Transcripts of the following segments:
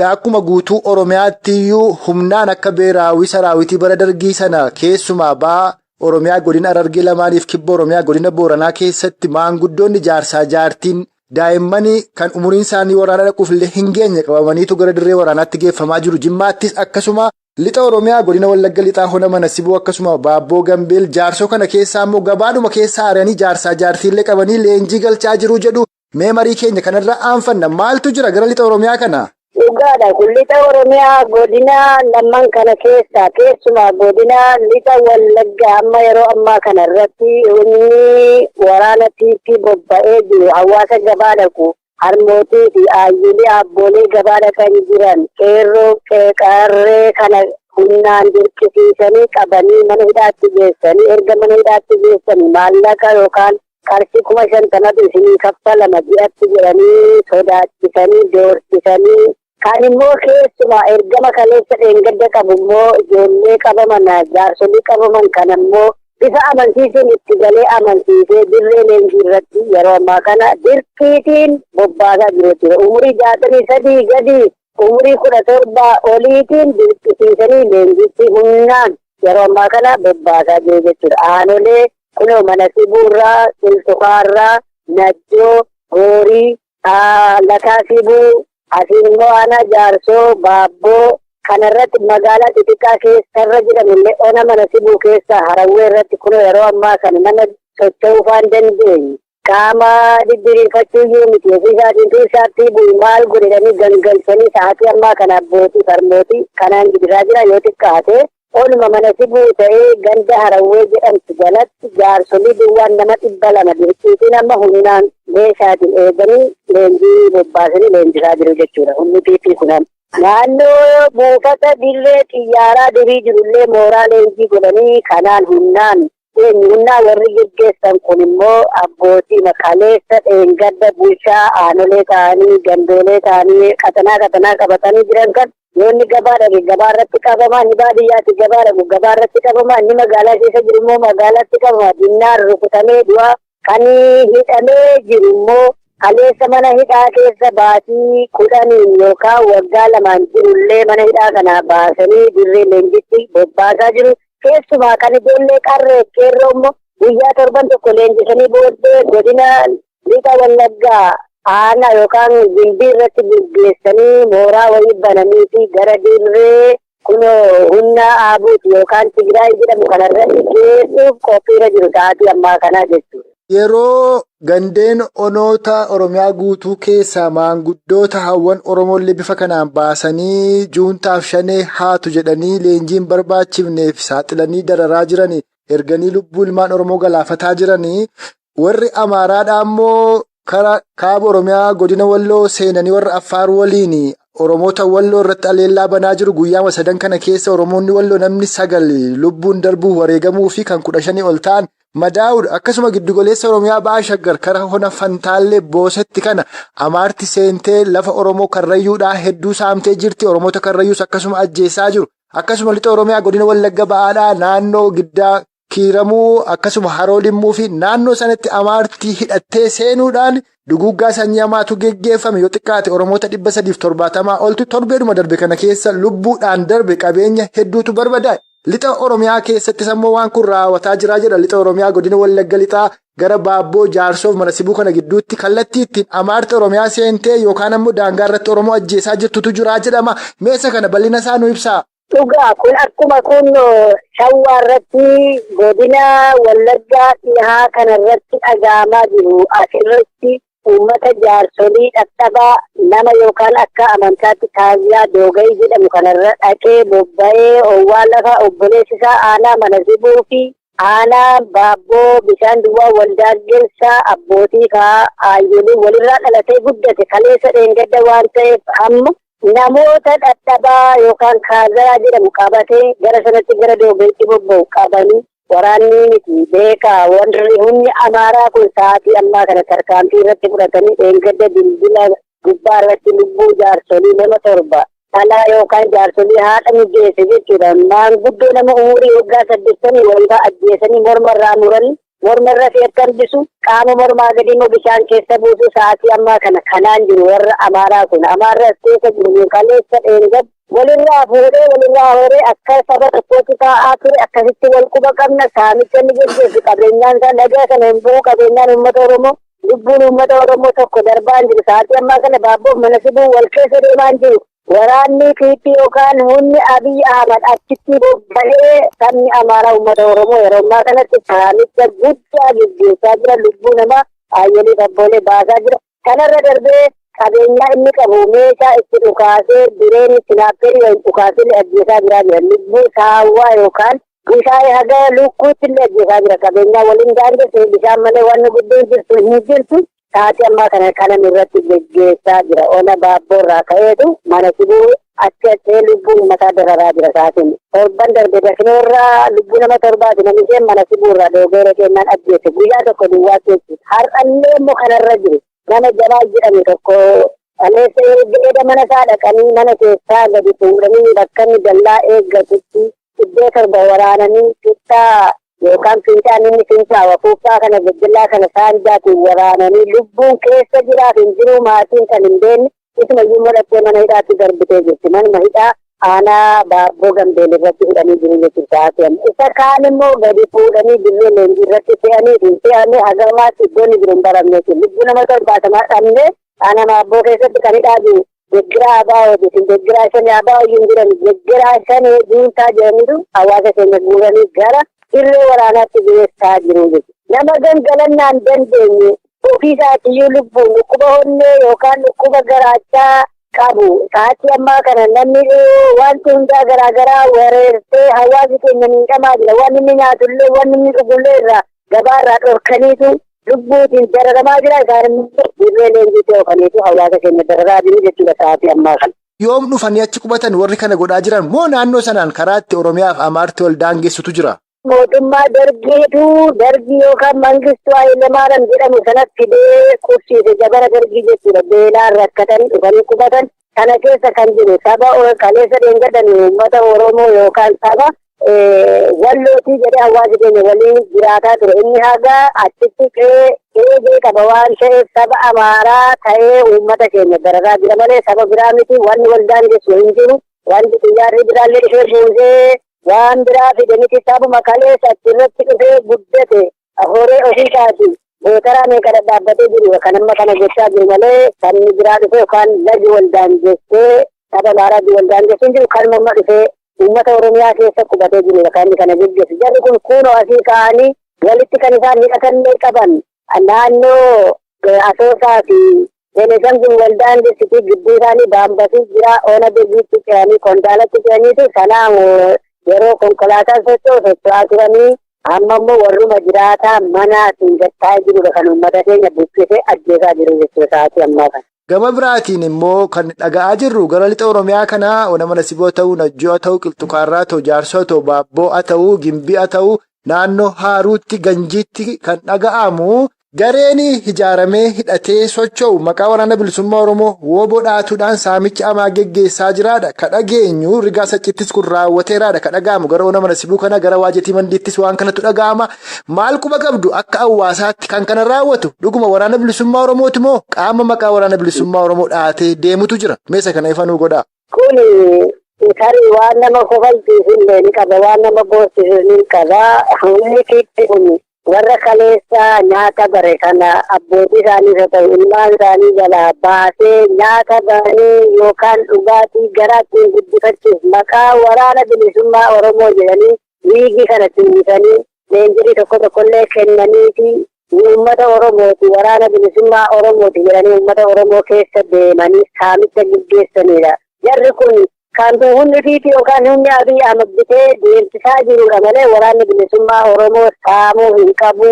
Akkuma guutuu Oromiyaatti iyyuu humnaan akka beeraawwii saraawitii bara dargii sana keessumaa ba'a Oromiyaa godina Harargee lamaaniif kibba Oromiyaa godina Booranaa keessatti maanguddoonni jaarsaa jaartiin daa'imman kan umuriin isaanii waraana dhaquuf illee hin geenye qabamaniitu gara dirree waraanaatti geeffamaa jiru. Jimmaattis akkasuma lixa Oromiyaa godina Wallagga lixaa hona mana sibuu akkasuma Baabboo Gambeel jaarsoo kana keessaa immoo gabaadhuma keessaa ari'anii jaarsaa jaartiillee qabanii leenjii galchaa jiru jedhu. Mee marii keenya kanarra aanfanna maaltu jira gara lixa Oromiyaa kana? Dhugaadha kun lixa Oromiyaa godina lamman kana keessaa keessumaa godina lixa Wallaggaa amma yeroo ammaa kana irratti humni waraana PP bobba'ee jiru hawaasa gabaa dhaqu harmootii fi ayyulee abboolee gabaa dhaqan jiran qeerroo qarree kana humnaan dirqisiisanii qabanii mana hidhaatti geessanii erga mana hidhaatti geessanii maallaqa yookaan qarshii 50,000tu isinii kaffalama ji'atti jedhanii sodaachisanii doorsisanii kan immoo keessumaa ergama kaleessa dheengadda qabu immoo ijoollee qabaman jaarsolii qabaman kan immoo bifa amansiisuun itti galee amansiisee dirree leenjii irratti yeroo ammaa kana dirqiitiin bobbaasaa jiru jechuudha. Umurii 63 gadi umurii 17 oliitiin dirqisiisanii leenjitti humnaan yeroo ammaa kana bobbaasaa jiru jechuudha. Aanolee kunoo mana sibuurraa, Qilxukaarraa, Najjoo, Goorii, Lataa Sibuu, asiin immoo aanaa Jaarsoo, Baabboo kanarratti magaalaa xixiqqaa keessarra jedhamullee ona mana sibuu keessa Harawwee irratti kunoo yeroo ammaa kana nama socho'uu faan dandeenye. Qaama didiriirfachuu iyyuu miti ofii isaatiin tuushaatti bu'u maal godhanii gangalchanii sa'aatii ammaa kana abbootii farmootii kanaan gidiraa jira yoo xiqqaate onuma mana sibuu ta'ee ganda Harawwee jedhamtu jalatti jaarsolii duwwaan nama 200 dirqiitiin amma humnaan meeshaatiin eeganii leenjii bobbaasanii leenjisaa jiru jechuudha. Humni PP kunan. Naannoo buufata dirree xiyyaaraa durii jirullee mooraa leenjii godhanii kanaan humnaan humnaa warri geggeessan kun immoo abbootii kaleessa dheengadda bulchaa aanolee ta'anii gandoolee ta'anii qaxanaa qaxanaa qabatanii jiran kan yoonni gabaa dhaqe gabaa irratti qabama, inni baadiyyaatti gabaa dhaqu gabaa irratti qabama, inni magaalaa keessa jiru immoo magaalaatti qabama. Dinnaan rukutamee du'a kan hidhamee jiru immoo kaleessa mana hidhaa keessa baatii 10 yookaan waggaa 2 jirullee mana hidhaa kana baasanii dirree leenjitti bobbaasaa jiru. Keessumaa kan ijoollee qarree qeerroo immoo guyyaa torban tokko leenjisanii booddee godina lixa Wallaggaa aanaa yookaan gimbii irratti gaggeessanii mooraa wayii bananii fi gara dirree kunoo humna aabuuti yookaan Tigraay jedhamu kanarratti geessuuf qophiirra jiru sa'aatii ammaa kanaa jechuudha. Yeroo gandeen onoota Oromiyaa guutuu keessaa maanguddoota hawwan Oromollee bifa kanaan baasanii juuntaaf shanee haatu jedhanii leenjiin barbaachifneef saaxilanii dararaa jiranii erganii lubbuu ilmaan Oromoo galaafataa jiranii warri Amaaraadhaa immoo karaa kaaba Oromiyaa godina Walloo seenanii warra Affaar waliin Oromoota Walloo irratti aleellaa banaa jiru. Guyyaa sadan kana keessa Oromoonni Walloo namni 9 lubbuun darbuu wareegamuu fi kan 15 ol ta'an madaa'uudha. Akkasuma giddugoleessa Oromiyaa ba'a Shaggar karaa hona Fantaallee Boosetti kana Amaarti seentee lafa Oromoo Karrayyuudhaa hedduu saamtee jirti. Oromoota Karrayyuus akkasuma ajjeesaa jiru. Akkasuma lixa Oromiyaa godina Wallagga ba'aadhaa naannoo Giddaa Kiiramuu akkasuma Haroo Limmuu fi naannoo sanatti Amaartii hidhattee seenuudhaan duguuggaa sanyii hamaatu geggeeffame. Yoo xiqqaate Oromoota 370 oltu torbeedhuma darbe kana keessa lubbuudhaan darbe qabeenya hedduutu barbadaa'e. Lixa Oromiyaa keessattis ammoo waan kun raawwataa jira jedha. Lixa Oromiyaa godina Wallagga lixaa gara Baabboo Jaarsoof mana sibuu kana gidduutti kallattii ittiin Amaarti Oromiyaa seentee yookaan ammoo daangaa irratti Oromoo ajjeesaa jirtutu jira jedhama. Meesa kana bal'ina isaa nu ibsaa. Dhugaa kun akkuma kun Shawwaa irratti godina Wallaggaa dhihaa kana irratti dhaga'amaa jiru asirratti uummata jaarsolii dhadhabaa nama yookaan akka amantaatti taaziyaa doogayii jedhamu kanarra dhaqee bobba'ee owwaa lafa obboleessi isaa aanaa mana sibuu fi aanaa Baabboo bishaan duwwaa waldaaggelsaa abbootii fa'aa aayyolee walirraa dhalatee guddate kaleessa dheengadda waan ta'eef amma namoota dhadhabaa yookaan kaazaraa jedhamu qabatee gara sanatti gara doogayitti bobba'u qabanii waraanni miti beekaa warri humni Amaaraa kun sa'aatii ammaa kana tarkaanfii irratti fudhatanii dheengadda bilbila gubbaa irratti lubbuu jaarsolii nama 7 dhalaa yookaan jaarsolii haadha mijeesse jechuudha. Maanguddoo nama umurii waggaa 80 walirraa ajjeesanii morma irraa muranii Morma irra fe'atti hambisu, qaama mormaa gadi immoo bishaan keessa buusu. Sa'aatii ammaa kana kanaan jiru warra Amaaraa kun. Amaarra as keessa jiru kaleessa dheengadda walirraa fuudhee walirraa horee akka saba tokkootti taa'aa ture. Akkasitti wal quba qabna. Saamicha inni geggeessu, qabeenyaan isaa lagaa sana hin bu'u. Qabeenyaan uummata Oromoo, lubbuun uummata Oromoo tokko darbaa hin jiru. Sa'aatii ammaa kana Baabboof Mana Sibuu wal keessa deemaa hin jiru. Waraanni PP yookaan humni Abiy Ahmad achitti bobba'ee sabni Amaaraa uummata Oromoo yeroo ammaa kanatti saamicha guddaa geggeessaa jira. Lubbuu namaa ayyolii abboolee baasaa jira. Kanarra darbee qabeenyaa inni qabu meeshaa itti dhukaasee, bireen sniperii waliin dhukaasee ajjeesaa jira. Lubbuu saawwaa yookaan bushaayee haga lukkuutti illee ajjeesaa jira. Qabeenyaa waliin daangesse, bishaan malee wanni guddoon jirtu hin jirtu. Sa'aatii ammaa kana kanan irratti geggeessaa jira. Ona Baabboorraa ka'eetu Mana Sibuu achi achee lubbuu uummataa dararaa jira sa'aatiin. Torban darbe Dakinoorraa lubbuu nama 7ti namni isheen Mana Sibuurraa doogeera kennaan ajjeese guyyaa tokko duwwaa keessa. Har'allee immoo kanarra jiru. Nama Jabaa jedhamu tokko kaleessa erga mana isaa dhaqanii mana keessaa gadi fuudhanii bakka inni dallaa eeggatutti iddoo 7 waraananii, qixxaa yookaan fincaan inni fincaawa fuuffaa kana gajjallaa kana saanjaatiin waraananii, lubbuun keessa jiraaf hin jiru maatiin kan hin beekne, isuma iyyuu modhattee mana hidhaatti darbitee jirti. Manuma hidhaa aanaa Baabboo Gambeel irratti hidhanii jiru jechuudha sa'aatii amma. Isa kaan immoo gadi fuudhanii dirree leenjii irratti fe'anii fi fe'amee hagamaatti iddoon jiru hin baramneeti. Lubbuu nama 70 dhabnee aanaa Baabboo keessatti kan hidhaa jiru deggiraa ABO'ti. Isin deggiraa shanii ABO iyyuu hin jiran, deggiraa shanii juuntaa jedhaniitu hawaasa keenya guuranii gara dirree waraanaatti geessaa jiru jechuudha. Nama gangalannaan dandeenye, ofii isaatiiyyuu lubbuun dhukkuba onnee yookaan dhukkuba garaachaa qabu, sa'aatii ammaa kana namni wanti hundaa garaagaraa wareertee hawaasni keenya miidhamaa jira. Waan inni nyaatullee, waan inni dhugullee irraa gabaarraa dhorkaniitu lubbuutiin dararamaa jira. Isaan immoo dirree leenjiitti oofaniitu hawaasa keenya dararaa jiru jechuudha sa'aatii ammaa kana. Yoom dhufanii achi qubatan warri kana godhaa jiran, moo naannoo sanaan karaa itti Oromiyaaf Amaarti wal daangessutu jira? Mootummaa Dargiitu, Dargii yookaan Mangistuu Hayilemaariyaam jedhamu sanatti fidee qubsiise, jabana Dargii jechuudha. Beelaan rakkatanii dhufanii qubatan. Kana keessa kan jiru saba kaleessa dheengaddan uummata Oromoo yookaan saba Wallootii jedhee hawaasi keenya waliin jiraataa ture. Inni haga achitti qe'ee qaba waan ta'eef saba Amaaraa ta'ee uummata keenya dararaa jira malee saba biraa miti. Wanni wal daangessu hin jiru. Wanti xiyyaarri biraallee dhufee buusee waan biraa fide miti. Sabuma kaleessa achirratti dhufee guddate, horee ofiisaati gootaraa meeqa dhadhaabbatee jiru kan amma kana gochaa jiru malee sabni biraa dhufee yookaan lagi wal daangessee saba Amaaraa wal daangessu hin jiru. Kanuma amma dhufee uummata Oromiyaa keessa qubatee jirudha kan inni kana geggeessu. Jarri kun kunoo asii ka'anii walitti kan isaan hidhatanillee qaban naannoo Asoosaa fi Beenishaangul wal daangessitii gidduu isaanii Baambasii jira. Ona Begiitti ce'anii, Qondaalatti ce'aniitu sanaa yeroo konkolaataan socho'u socho'aa turanii, amma immoo warruma jiraataa manaatiin gattaa'ee jirudha kan uummata keenya buqqisee ajjeesaa jiru jechuudha sa'aatii ammaa kana. Gama biraatiin immoo kan dhaga'aa jirru gara lixa Oromiyaa kanaa ona Mana Siboo ta'uu, Najjoo ta'uu, Qilxuqaarraa ta'uu, Jaarsoo ta'uu, Baabboo ta'uu, Gimbii ta'uu, naannoo Haaruutti, Ganjiitti kan dhaga'amu gareen ijaaramee hidhatee socho'u maqaa Waraana Bilisummaa Oromoo WBO dhaatuudhaan saamicha hamaa geggeessaa jiraadha. Ka dhageenyu rigaa saccittis kun raawwateeraadha. Ka dhaga'amu gara ona Mana Sibuu kana, gara Waajetii Mandiittis waan kanatu dhaga'ama. Maal quba qabdu akka hawaasaatti, kan kana raawwatu dhuguma Waraana Bilisummaa Oromooti moo qaama maqaa Waraana Bilisummaa Oromoo dhaatee deemutu jira? Meesa kana ifa nuu godhaa. Kun tarii waan nama kofalchiisu illee ni qaba, waan nama boosisu ni qaba. Humni kiitti kun warra kaleessa nyaata bare kana abbootii isaanii haa ta'u ilmaan isaanii jalaa baasee nyaata baranii yookaan dhugaatii garaa ittiin guddifachuuf maqaa Waraana Bilisummaa Oromoo jedhanii wiigii kana uwwisanii leenjirii tokko tokkollee kennaniifi uummata Oromooti, Waraana Bilisummaa Oromooti jedhanii uummata Oromoo keessa deemanii saamicha gaggeessanidha. Jarri kun kan humni fiiti yookaan humni Abiy Ahmad bitee deemsisaa jirudha malee Waraanni Bilisummaa Oromoo saamuu hin qabu,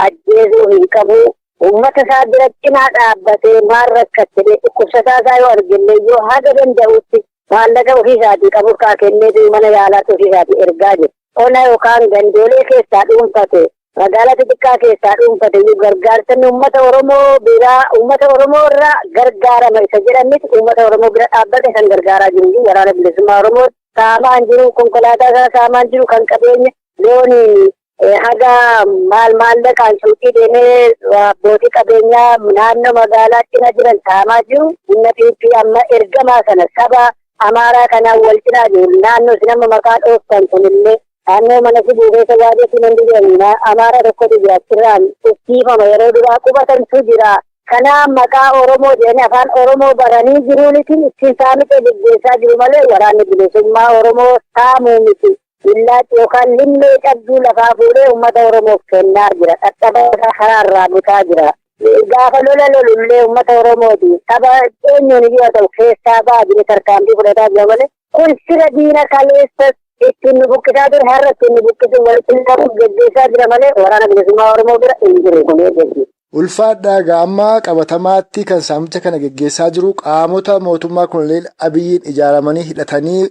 ajjeesuu hin qabu. Uummata isaa bira cinaa dhaabbatee maal rakkatte, dhukkubsataa isaa yoo argille yoo haga danda'utti maallaqa ofii isaatii qabu kaa kenneefi mana yaalaatti ofii isaatii ergaa jiru. Ona yookaan gandoolee keessaa dhuunfate, magaalaa xixiqqaa keessaa dhuunfate iyyuu gargaarsa uummata Oromoo biraa, uummata Oromoo irraa gargaarama isa jedhamiti uummata Oromoo bira dhaabbate kan gargaaraa jiru iyyuu Waraana Bilisummaa Oromoo saamaan jiru, konkolaataa isaa saamaan jiru, kan qabeenya looniin Haga maal maallaqaan suuqii deemee abbootii qabeenyaa naannoo magaalaa cina jiran saamaa jiru. Humna PP amma ergamaa sana saba Amaaraa kanaan wal cinaa jiru. Naannoo isin amma maqaa dhooftan kunillee naannoo mana sibuu keessa waajetti nan jedhamu Amaaraa tokkotu jira, achirraan uffiifama yeroo duraa qubatantu jira. Kanaaf maqaa Oromoo jedhanii afaan Oromoo baranii jiruunitiin ittiin saamicha geggeessaa jiru malee waraanni bilisummaa Oromoo saamuu miti. Billaachi yookaan limmee cabduu lafaa fuudhee uummata Oromoof kennaa jira. Dhadhaba karaarraa butaa jira. Gaafa lola lolullee uummata Oromooti. Saba eenyuun iyyuu haa ta'u keessaa ba'a jedhee tarkaanfii fudhataa jira malee kun sira diina kaleessa ittiin nu buqqisaa ture har'a ittiin nu buqqisu walitti geggeessaa jira malee waraana bilisummaa Oromoo bira hin jiru kun jechuudha. Ulfaadhaa egaa amma qabatamaatti kan saamicha kana geggeessaa jiru qaamota mootummaa Koloneel Abiyyiin ijaaramanii hidhatanii.